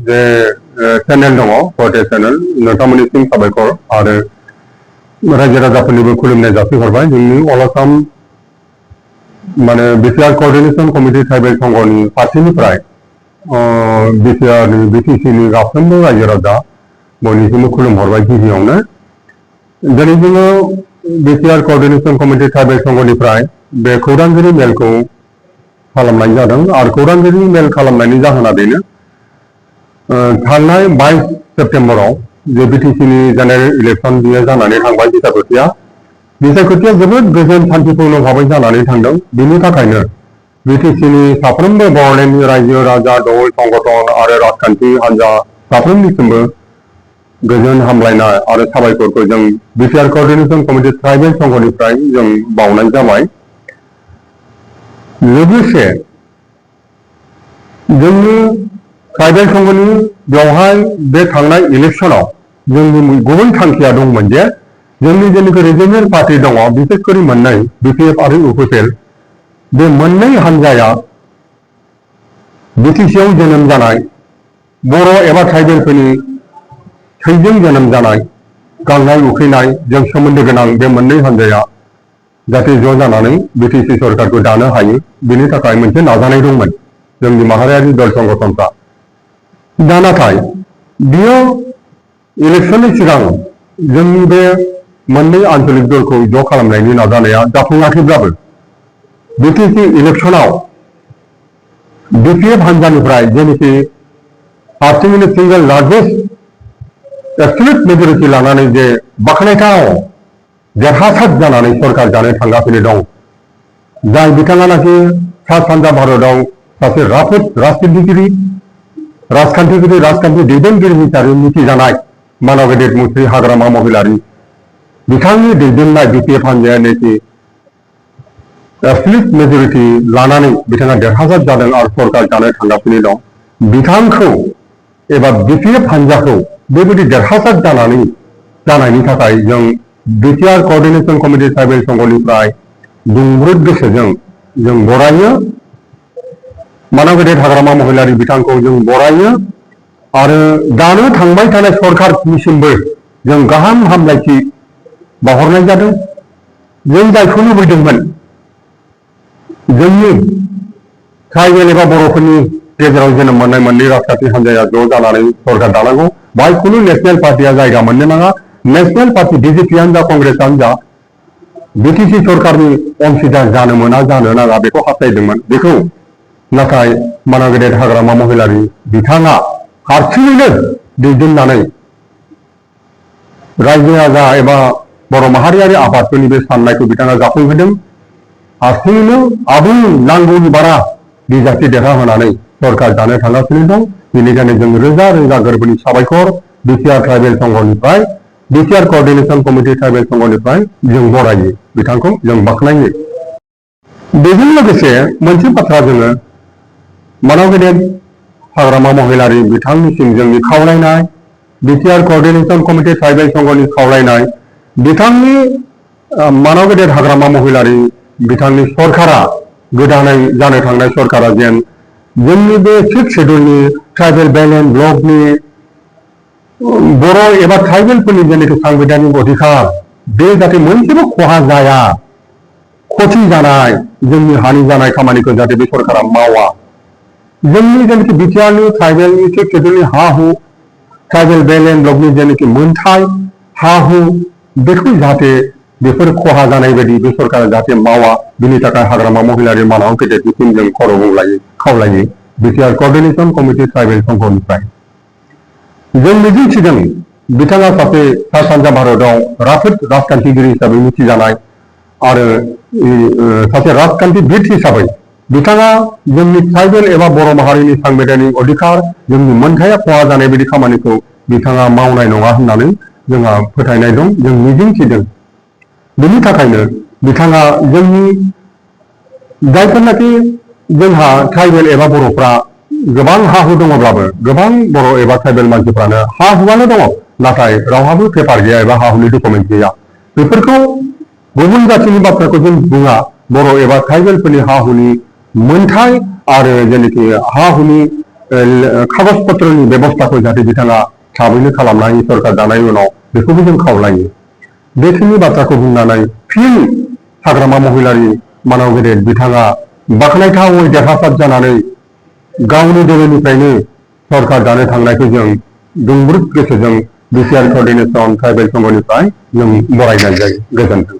जे चैनल दङ फटे चैनल नोंथांमोननिसिम साबायखर आरो रायजो राजाफोरनिबो खुलुमनाय जासिहरबाय जोंनि अल आसाम माने बिटिआर कोअर्डिनेशन कमिटि ट्राइबेल संघनि फारसेनिफ्राय बिटिआरनि बिटिसिनि गासैबो रायजो राजा बयनिसिमबो खुलुमहरबाय गिबियावनो दिनै जोङो बिटिआर कोअर्डिनेशन कमिटि ट्राइबेल संघनिफ्राय बे खौरांगिरि मेलखौ खालामनाय जादों आरो खौरांगिरि मेल खालामनायनि जाहोना बेनो थांनाय 22 सेप्टेम्बराव जे बिटिसिनि जेनेरेल इलेक्शन बियो जानानै थांबाय बिसायख'थिया जोबोद गोजोन शान्तिपूर्ण भाबै जानानै थांदों बेनि थाखायनो बिटिसिनि साफ्रोमबो बड'लेण्डनि रायजो राजा दल संगठन आरो राजखान्थि हान्जा साफ्रोमनिसिमबो गोजोन हामलायनाय आरो साबायखरखौ जों बिटिआर कोअर्डिनेशन कमिटि ट्राइबेल संघनिफ्राय जों बावनाय जाबाय लोगोसे जोंनि ट्राइबेल संघनि बेवहाय बे थांनाय इलेक्शनाव जोंनि गुबै थांखिया दंमोन जे जोंनि जेनेखि रिजनेल पार्टी दङ बिसेसकरि मोननै बिपिएफ आरो इउपिपिएल बे मोननै हान्जाया बिटिसिआव जोनोम जानाय बर' एबा ट्राइबेलफोरनि थैजों जोनोम जानाय गांनाय उखैनाय जों सोमोन्दो गोनां बे मोननै हान्जाया जाहाथे ज' जानानै बिटिसि सरकारखौ दानो हायो बेनि थाखाय मोनसे नाजानाय दंमोन जोंनि माहारियारि दल संगठनफ्रा दा नाथाय बियो इलेक्शननि सिगां जोंनि बे मोननै आन्चलिक दलखौ ज' खालामनायनि नाजानाया जाफुङाखैब्लाबो बिटिसि इलेक्शनाव बिपिएफ हान्जानिफ्राय जेनोखि हारसिङैनो सिंगल लार्जेस्ट एबसुलुट मेजरिटि लानानै जे बाख्नायथाव देरहासार जानानै सरकार जानो थांगासिनो दं जाय बिथाङानाखि सा सानजा भारतआव सासे राफोद राजखान्थिगिरि राजखान्थि दैदेनगिरि हिसाबै मिथिजानाय मानव गेदेर मुस्रि हाग्रामा महिलारि बिथांनि दैदेननाय बिपिएफ हान्जायानोखि एबसुलुट मेजरिटि लानानै बिथाङा देरहासार जादों आरो सरकार जानो थांगासिनो दं बिथांखौ एबा बिपिएफ हान्जाखौ बेबायदि देरहासार जानायनि थाखाय जों बिटिआर कोअर्डिनेशन कमिटि ट्राइबेल संघनिफ्राय दुंब्रुद गोसोजों जों बरायो मानव गेदेर हाग्रामा महिलारि बिथांखौ जों बरायो आरो दानो थांबाय थानाय सरकारनिसिमबो जों गाहाम हामलायथि बावहरनाय जादों जों जायखौ लुबैदोंमोन जोंनि ट्राइबेल एबा बर'फोरनि गेजेराव जोनोम मोननाय मोननै राजखान्थि हान्जाया ज' जानानै सरकार दानांगौ बाहाय खुनु नेशनेल पार्टिया जायगा मोननो नाङा नेशनेल पार्टी बिजेपियानो जा कंग्रेसआनो जा बिटिसि सरकारनि अंशीदार जानो मोना जानो नाङा बेखौ हास्थायदोंमोन बेखौ नाथाय मानव गेदेर हाग्रामा महिलारि बिथाङा हारसिङैनो दैदेननानै रायजो राजा एबा बर' माहारियारि आफादफोरनि बे साननायखौ बिथाङा जाफुंहोदों हारसिङैनो आबुं नांगौनि बारा बिजाथि देरहाहोनानै सरकार जानो थांगासिनो दं बेनिखायनो जों रोजा रोजा गोरबोनि साबायखर बिटिआर ट्राइबेल संघनिफ्राय बिटिआर कोअर्डिनेशन कमिटि ट्राइबेल संघनिफ्राय जों बरायो बिथांखौ जों बाख्नायो बेजों लोगोसे मोनसे बाथ्रा जोङो मानव गेदेर हाग्रामा महिलारि बिथांनिसिम जोंनि खावलायनाय बिटिआर कोअर्डिनेशन कमिटि ट्राइबेल संघनि खावलायनाय बिथांनि मानव गेदेर हाग्रामा महिलारि बिथांनि सरकारा गोदानै जानो थांनाय सरकारा जेन जोंनि बे 6 शेड्यूलनि ट्राइबेल बेल्ट एन्ड ब्लकनि बर' एबा ट्राइबेलफोरनि जेनाखि सांबिधानिक अधिकार बे जाहाथे मोनसेबो खहा जाया खथि जानाय जोंनि हानि जानाय खामानिखौ जाहाथे बे सरकारा मावा जोंनि जेनाखि बिटिआरनि ट्राइबेलनि 6 शेड्यूलनि हा हु ट्राइबेल बेल्ट एन्ड ब्लकनि जेनाखि मोनथाय हा हु बेखौ जाहाथे बेफोर खहा जानाय बायदि बे सरकारा जाहाथे मावा बिनि थाखाय हाग्रामा महिलारि मानव गेदेरनिसिम जों खर' गंलायै खावलायो बिटिआर कोअर्डिनेशन कमिटि ट्राइबेल संघनिफ्राय जों मिजिंथिदों बिथाङा सासे सा सानजा भारतआव राफोद राजखान्थिगिरि हिसाबै मिथिजानाय आरो सासे राजखान्थिबिद हिसाबै बिथाङा जोंनि ट्राइबेल एबा बर' माहारिनि सांबिधानिक अधिकार जोंनि मोनथाया खहा जानाय बायदि खामानिखौ बिथाङा मावनाय नङा होननानै जोंहा फोथायनाय दं जों मिजिंथिदों बेनि थाखायनो बिथाङा जोंनि जायफोरनाखि जोंहा ट्राइबेल एबा बर'फ्रा गोबां हा हु दङब्लाबो गोबां बर' एबा ट्राइबेल मानसिफ्रानो हा हुआनो दङ नाथाय रावहाबो पेपार गैया एबा हा हुनि डकुमेन्ट गैया बेफोरखौ गुबुन जाथिनि बाथ्राखौ जों बुङा बर' एबा ट्राइबेलफोरनि हा हुनि मोनथाय आरो जेनाखि हा हुनि कागज-पत्रनि बेबस्थाखौ जाहाथे बिथाङा थाबैनो खालामनायनि सरकार दानाय उनाव बेखौबो जों खावलायो। बेखिनि बाथ्राखौ बुंनानै फिन हाग्रामा महिलारि मानाव गेदेर बिथाङा बाख्नायथावै देरहासार जानानै गावनि दोलोनिफ्रायनो सरकार दानो थांनायखौ जों दुंब्रुद गोसोजों बिटिआर क'र्डिनेशन ट्राइबेल संघनिफ्राय जों बरायनाय जायो। गोजोन्थों।